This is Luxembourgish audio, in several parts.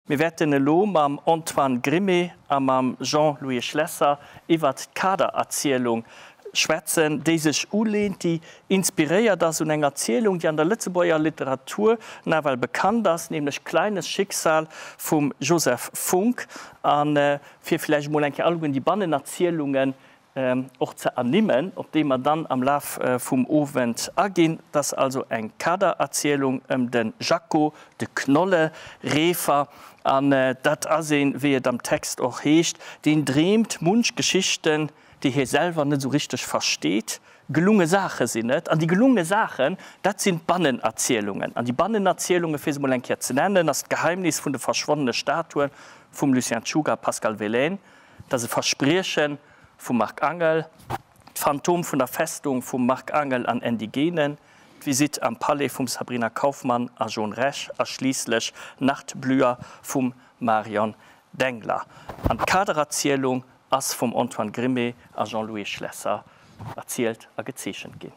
Mir wäerten elo mam Antoine Grimé a mam Jean-Louis Schlesser iwwert d'Kadererzielung schwätzen, déi sech uleent, déi inspiréiert ass un enger Erzielung, déi an der Lëtzebuerger Literatur nawell bekannt ass, nämlech Kleines Schicksal vum Joseph Funk. A fir vläicht emol eng Kéier allegueren déi Bannenerzielungen och ze ernimmen, op déi mer dann am Laf vum Owend aginn. Et ass also eng Kadererzielung ëm de Jaco, de Knollereefer, an dat ass een, wéi et am Text och heescht, deen dreemt munch Geschichten, déi hie selwer net esou richteg versteet. Gelunge Saache sinn et. An déi gelunge Saachen, dat sinn d'Bannenerzielungen. An déi Bannenerzielungen, fir se mol eng Kéier ze nennen, ass d'Geheimnis vun de verschwonnene Statuen vum Lucien Czuga a Pascal Velén, Et ass e Versprieche vum Marc Angel, d'Phantom vun der Festung vum Marc Angel an Andy Genen, d'Visitt am Palais vum Sabrina Kaufmann a Jon Rech a schliisslech Nachtblüher vum Marion Dengler. An d'Kadererzielung ass vum Antoine Grimé a Jean-Louis Schlesser erzielt a gezeechent ginn.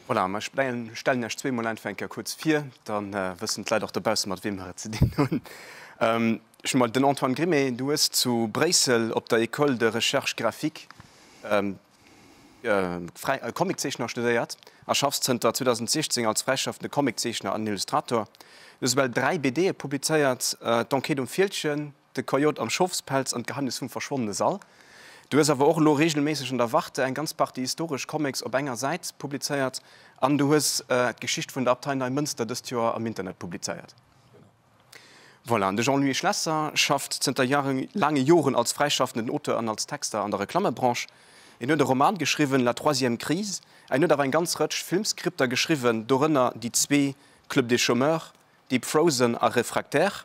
Voilà, mer stellen Iech zweemol einfach eng Kéier kuerz vir, da wëssen d'Leit och dobausse mat weem mer et ze dinn hunn. Ech hunn mol den Antoine Grimé, du hues zu Bréissel op der École de recherche graphique Comiczeechner studéiert a schaffs zënter 2016 als fräischaffende Comiczeechner an Illustrator. Du hues ewell 3 BDe publizéiert, D'Enquête um Fieldgen, De Coyote am Schofspelz an D'Geheimnis vum verschwonnene Sall. Du hues awer och elo reegelméisseg an der Warte eng ganz Partie historesch Comics op enger Säit publizéiert an du hues d'Geschicht vun der Abtei Neimënster dëst Joer am Internet publizéiert. Voilà, an de Jean-Louis Schlesser schafft zënter laange Joren als fräischaffenden Auteur an als Texter an der Reklammebranche. En huet e Roman geschriwwen, La troisième crise. En huet awer eng ganz Rëtsch Filmskripter geschriwwen, dorënner déi zwee Club des chômeurs, Deep Frozen a Refractaire.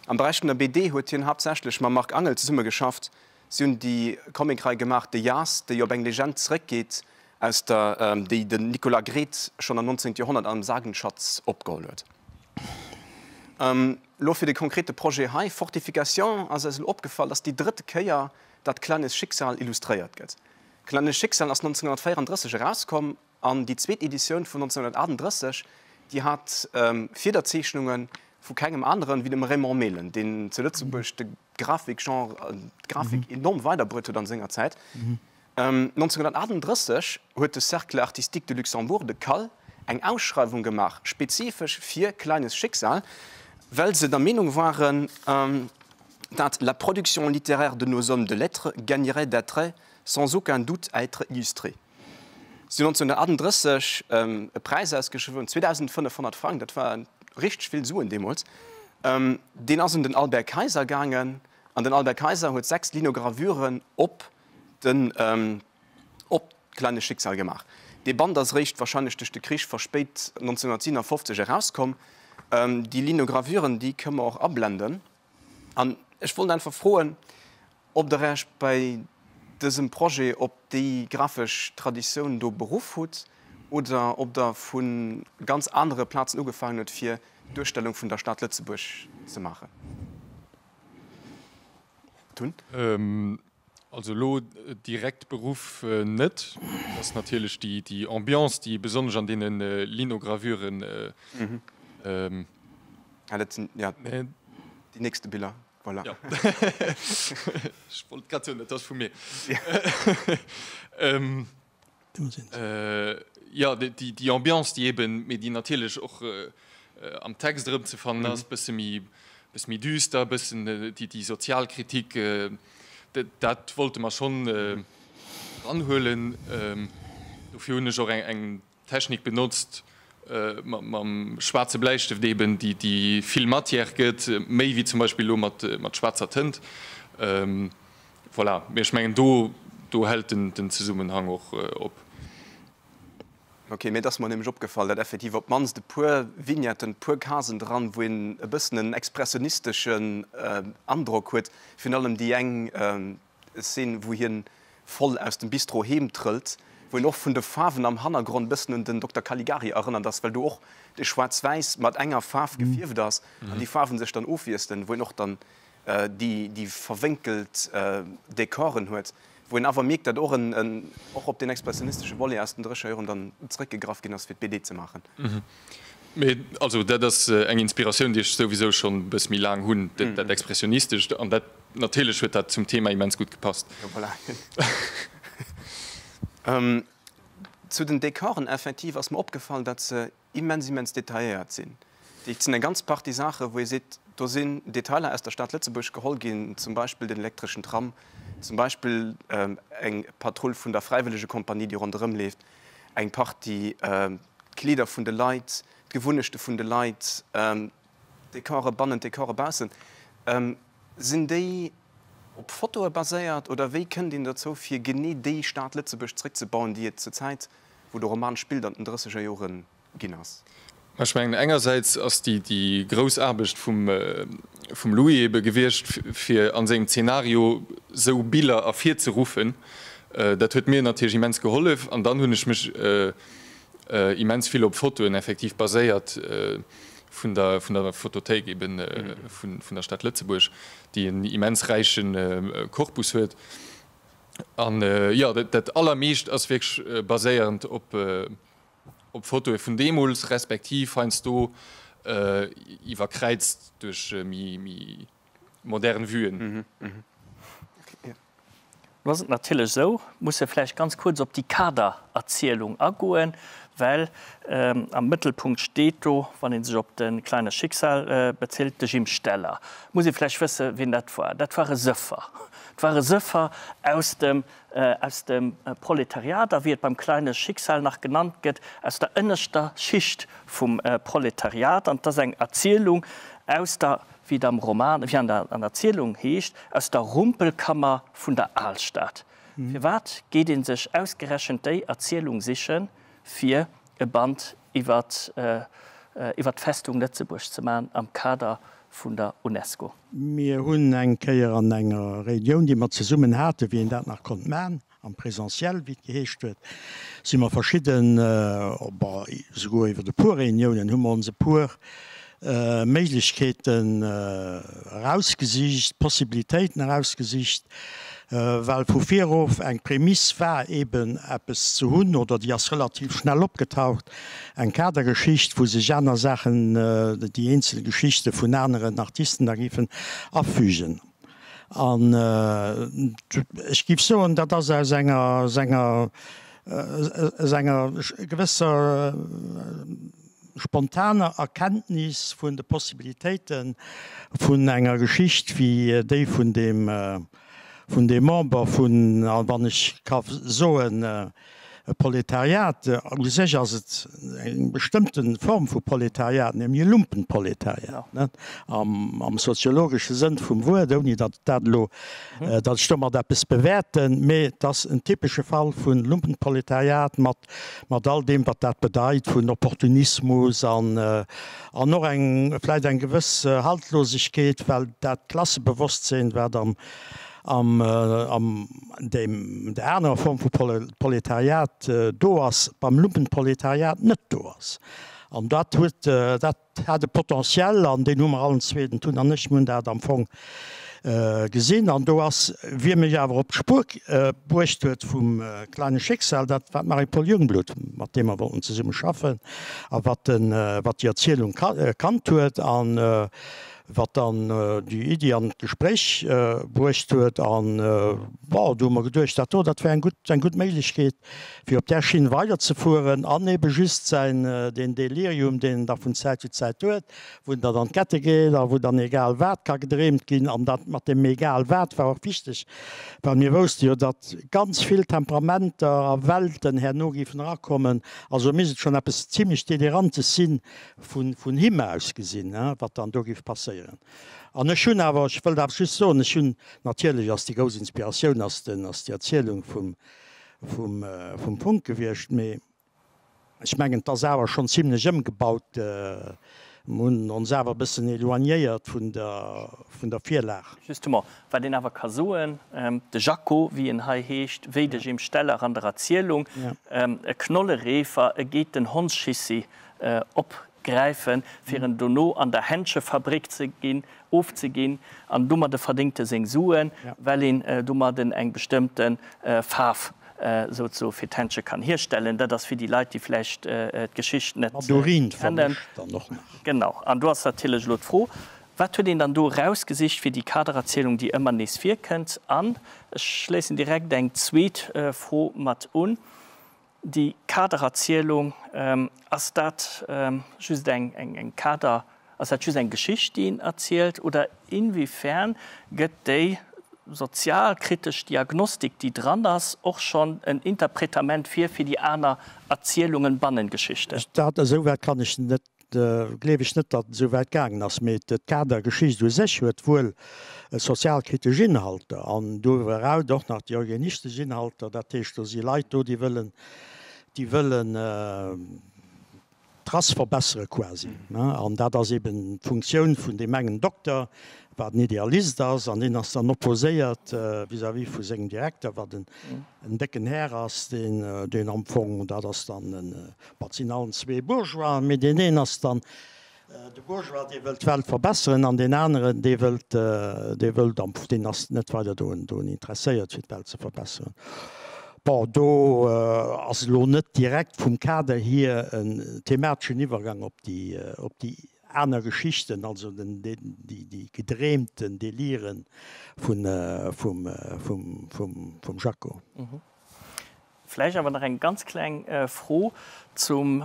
Am Beräich vun der BD huet hien haaptsächlech mam Marc Angel zesummegeschafft. Si hunn déi Comicrei gemaach De Jas, déi op eng Legend zeréckgeet, aus der déi den Nicolas Gredt schonn am 19. Joerhonnert am Sagenschatz opgeholl huet. Elo fir de konkrete Projet hei, Fortification, ass eis elo opgefall, dass déi drëtte Kéier dat Kleines Schicksal illustréiert gëtt. Kleines Schicksal ass 1934 erauskomm An déi zweet Editioun vun 1938, déi hat Fiederzeechnunge vu kengem aneren wéi dem Raymond Mehlen, deen zu Lëtzebuerg de Grafikgenre, d'Grafik enorm weiderbruet huet an senger Zäit. 1938 huet de Cercle Artistique de Luxembourg, de CAL, eng Ausschreiwung gemaach, spezifesch fir Kleines Schicksal, well se der Meenung waren, dat la production littéraire de nos hommes de lettres gagnerait d'attrait sans aucun doute à être illustrée. Si hunn 1938 e Präis ausgeschriwwen, 2.500 Frang, dat war richteg vill Suen deemools. Deen ass un den Albert Kayser gaangen an den Albert Kayser huet 6 Linogravuren op den, op Kleines Schicksal gemaach. Dee Band ass eréischt, warscheinlech duerch de Krich, verspéit 1957 erauskomm. Déi Linogravuren, déi kënne mer och ablenden. An ech wollt einfach froen, ob Der Iech bei dësem Projet op déi grafesch Traditioun do beruff hutt oder ob Der vu ganz anere Plazen ugefaangen hutt, fir d'Duerstellung vun der Stad Lëtzebuerg ze maachen. Tun? Also elo direkt beruff net. Et ass natierlech déi Ambiance, déi besonnesch an deene Linogravuren. Ah, dat sinn, jo, déi nächste Biller, voilà. Jo, ech wollt grad soen, dat ass vu mir. Jo, déi Ambiance, déi eben, mee déi natierlech och am Text erëmzefannen ass, bësse méi, bësse méi düster, bëssen déi sozial Kritik, dat wollte mer schonn eranhuelen. Dofir hunn ech och eng Technik benotzt, mam schwaarze Bläistëft eben, déi vill Matière gëtt, méi wéi zum Beispill elo mat schwaarzer Tënt. Voilà, mee ech mengen do do hält den Zesummenhang och op. Ok, mir et ass mer nämlech opgefall, dat effektiv op d'mannst e puer Vignetten, e puer Casen dran, wou een e bëssen en expressionisteschen Androck huet, virun allem déi eng Szene, wou hien voll aus dem Bistro heem trëllt, wou een och vun de Faarwen am Hannergrond e bëssen un den Dokter Caligari erënnert ass, well do och de Schwaarz-Wäiss mat enger Faarf gefierft ass an déi Faarwen sech dann ofwiesselen, wou een och dann déi verwénkelt Dekoren huet, wou een awer mierkt, datt och en och op deen expressionistesche Volet aus den Drécherjoren dann zréckgegraff ginn ass, fir d'BD ze maachen. Mee also dat ass eng Inspiratioun, déi ech souwisou schonn e bësse méi laang hunn, dat Expressionistescht. An dat natierlech huet dat zum Thema immens gutt gepasst. Jo, voilà. Zu den Dekoren effektiv ass mer opgefall, datt se immens, immens detailléiert sinn. Et sinn eng ganz Partie Saachen, wou ee seet, do sinn Detailer aus der Stad Lëtzebuerg geholl ginn, zum Beispill den elektreschen Tram, zum Beispill eng Patrull vun der Fräiwëllegekompanie, déi ronderëm leeft, eng Partie d'Kleeder vun de Leit, d'Gewunnechte vun de Leit, d'Dekore bannen, d'Dekore baussen. Sinn déi op Fotoe baséiert oder wéi kënnt een dozou, fir genee déi Stad Lëtzebuerg zréckzebauen, déi et zur Zäit, wou de Roman spillt, an den drësseger Jore ginn ass? Ech mengen, engersäits ass déi grouss Aarbecht vum Louis ebe gewiescht, fir a sengem Zeenario sou Biller ervirzeruffen. Dat huet mir natierlech immens gehollef. An dann hunn ech mech immens vill op Fotoen effektiv baséiert vun der Fotothéik ebe vun der Stad Lëtzebuerg, déi en immens räiche Korpus huet. An jo, dat allermeescht ass wierklech baséierend op Op Fotoe vun deemools, respektiv heiansdo iwwerkräizt duerch méi modern Vuen. Lo ass et natierlech esou, musse vläicht ganz kuerz op déi Kadererzielung agoen, well am Mëttelpunkt steet do, wann ee sech op de Kleines Schicksal bezilt, de Jim Steller. Muss ee vläicht wësse wien dat war. Dat war e Sëffer. Et war e Sëffer aus dem aus dem Proletariat a wéi et beim Kleine Schicksal nach genannt gëtt, aus der ënneschter Schicht vum Proletariat. An et ass eng Erzielung aus der, wéi et am Roman, wéi an der Erzielung heescht, aus der Rumpelkammer vun der Alstad. Firwat geet ee sech ausgerechent déi Erzielung sichen, fir e Band iwwer iwwer d'Festung Lëtzebuerg ze maachen am Kader vun der Unesco. Mir hunn eng Kéier an enger Reunioun, déi mer zesummen haten, wéi een dat nach konnt maachen, am Présentiel, wéi et geheescht huet, si mer verschidden, bon, esouguer iwwer e puer Reuniounen hu mer ons e puer Méiglechkeeten erausgesicht, Possibilitéiten erausgesicht, well vu virof eng Prämiss war, eeben eppes ze hunn, oder déi ass relativ schnell opgetaucht, eng Kadergeschicht, wou sech aner Saachen, déi eenzel Geschichte vun aneren Artisten da géifen afügen. An ech géif soen, dat ass aus enger, aus enger, aus enger gewësser, spontaner Erkenntnis vun de Possibilitéite vun enger Geschicht wéi déi vun deem, vun deem Member vun, wann ech ka soen, Proletariat. U sech ass et eng bestëmmte Form vu Proletariat, nämlech e Lumpenproletariat, net, am soziologesche Sënn vum Wuert, ouni datt dat elo, datt ech domat eppes bewäerten, mee et ass en typesche Fall vu Lumpenproletariat mat mat all deem wat dat bedeit vun Opportunismus an an och eng vläicht eng gewëss Haltlosegkeet, well dat Klassebewosstsinn, wat am am am deem der anerer Form vu Proletariat do ass, beim Lumpenproletariat net do ass. An dat huet dat hat e Potentiel an deen hu mer allen zwee, den Tun an ech, mir hunn dat am Fong gesinn. An do ass, wie mech awer op d'Spuer bruecht huet vum Kleine Schicksal, dat war d'Marie-Paule Jungblut, mat deem mer wollten zesumme schaffen a wat den, wat déi Erzielung kannt huet a wat dann déi Iddi an d'Gespréich bruecht huet. An, bon, do hu mer geduecht, dat do, dat wär eng gutt, eng gutt Méiglechkeet, fir op där Schinn weiderzefueren an ebe just säin, deen Delirium, deen en da vun Zäit zu Zäit huet, wou en dann an d'Kette geet a wou dann egal wat ka gedreemt ginn. An dat mat deem egal wat war och wichteg, well mir wousste jo, datt ganz vill Temperamenter a Welten herno géifen erakommen. Also misst et schonn eppes zimlech Delirantes si vun him aus gesinn, wat dann do géif passéieren. An ech hunn awer, ech wëllt awer just soen, ech hunn, natierlech ass déi grouss Inspiratioun ass den, ass déi Erzielung vum, vum, vum Punkt gewiescht, mee ech mengen, et ass awer schonn zimlech ëmgebaut. Mer hunn ons awer e bëssen éloignéiert vun der, vun der Virlag. Justement, wat een awer ka soen, de Jaco, wéi en hei heescht, wéi de Jim Steller an der Erzielung, e Knollereefer, e geet den Hondsschissi opgräifen, fir en dono an der Händschefabrik ze ginn, ofzeginn an domadde verdéngt e seng Suen, well een domadden eng bestëmmte Faarf. Souzesoe fir d'Händche kann hierstellen. Dat ass fir déi Leit, déi vläicht d'Geschicht net Mat Urin kennen. vermëscht dann och nach. Genau. An do ass natierlech elo d'Fro, Wat huet een dann do erausgesicht fir déi Kadererzielung, déi ëmmer nees virkënnt? An ech schléissen direkt eng zweet Fro mat un, Déi Kadererzielung, ass dat just eng Kader, ass dat just eng Geschicht, déi een erzielt, oder inwiefern gëtt déi sozialkritesch Diagnostik, déi dran ass, och schonn en Interpretament vir fir déi aner Erzielungen, Bannengeschichten? Dat, esouwäit kann ech net, gleef ech net, datt et esou wäit gaangen ass, mee d'Kadergeschicht u sech huet wuel sozialkritesch Inhalter an doriwwer eraus och nach déi eugenistesch Inhalter. Dat heescht, do si Leit do, déi wëllen, déi wëllen d'Rass verbessere quasi. An dat ass eben d'Funktioun vun deem engen Dokter, wat en Idealist ass, an deen ass dann opposéiert vis-à-vis vu sengem Direkter, wat en décken Här ass, deen, deen am Fong, dat ass dann en, Bon, et sinn allen zwee Bourgeoisen, mee deen een ass dann de Bourgeois, dee wëllt d'Welt verbesseren, an deen aneren, dee wëllt, dee wëllt am, deen ass net weider doen, doen interesséiert, fir d'Welt ze verbesseren. Bon, do ass elo net direkt vum Kader hier en themateschen Iwwergang op déi, op déi aner Geschichten, also den, déi, déi gedreemten Deliren vun, vum, vum, vum, vum Jaco. Vläicht awer nach eng ganz kleng Fro zum,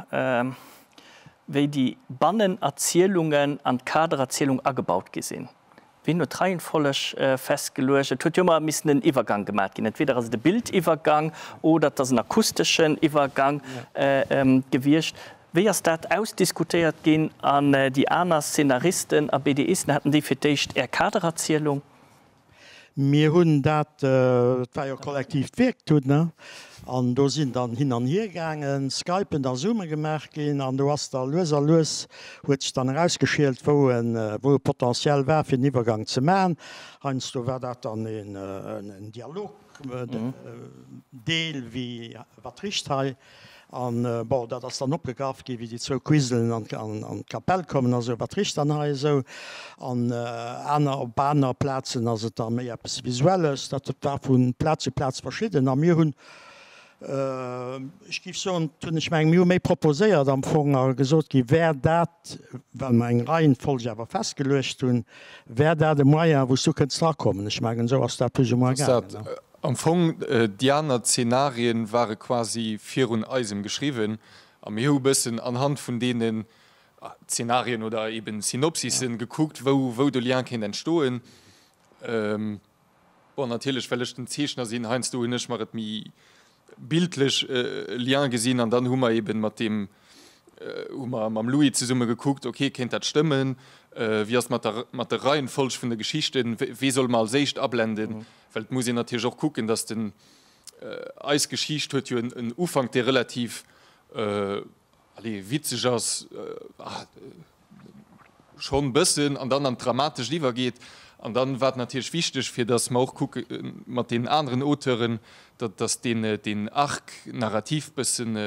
wéi déi Bannenerzielungen an d'Kadererzielung agebaut gi sinn. Wien huet d'Reihenfolleg festgeluecht? Et huet jo ëmmer missen en Iwwergang gemat ginn. Entweder ass et e Bildiwwergang oder et ass en akusteschen Iwwergang gewiescht. Wéi ass dat ausdiskutéiert ginn? An déi aner Szenaristen a BDisten, haten déi fir d'éischt Är Kadererzielung? Mir hunn dat, et war jo e kollektiivt Wierk dunn, ne, an do sinn dann hin an hier gaangen, Skypen a Zoomen gemaach ginn, an do ass da lues a lues huet sech dann erausgeschielt, wou e wou e Potentiel war fir den Iwwergang ze maachen. Heiansdo war dat dann een Dialog Deel wéi Wat richt hei? An bon, dat ass dann opgegraff ginn, wéi déi zwou Quiselen an d'Kapell kommen a sou, wat richt dann hei esou? An aner, op aner Plazen ass et da méi eppes Visuelles. Dat war vu Plaz zu Plaz verschidden. A mir hunn, ech géif soen, hunn ech mengen, mir hu méi proposéiert am Fong a gesot gi wär dat, well mer eng Reihenfolg awer festgeluecht hunn, wär dat e Moyen, wou s du kënns drakommen. Ech mengen, esou ass dat plus ou moins gaangen. Am Fong, déi aner Zenarien ware quasi virun eisem geschriwwen a mir hu bëssen anhand vun deenen Zenarien oder eben Synopsissen gekuckt, wou wou de Lien kéint entstoen. Bon, natierlech, well ech den Zeechner sinn, heiansdo hunn ech mer et méi bildlech e Lien gesinn an dann hu mer eben mat deem, hu mer mam Louis zesumme gekuckt, ok, kéint dat stëmmen, wéi ass mat der mat der Reihenfolg vun de Geschichten, wee solle mer als éischt ablenden, Well et muss een natierlech och kucken, dass den, eis Geschicht huet jo en Ufank, dee relativ, allez, witzeg ass, schonn e bëssen, an dann an d'Dramatescht iwwergeet. An dann war et natierlech wichteg, fir dass mer och kucke mat deenen aneren Auteuren, dass deen, deen Arc narratif bëssen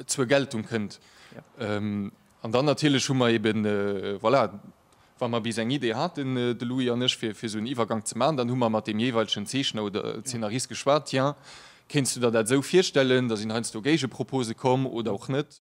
zur Geltung kënnt. An dann natierlech hu mer eben, voilà, wa mer bis eng Idee haten, de Louis an ech, fir esou en Iwwergank ze maachen, dann hu mer mat deem jeeweilegen Zeechner oder Zeenarist geschwat, Tiens, kéints du der dat esou virstellen? Da sinn heiansdo Géigepropose komm oder och net.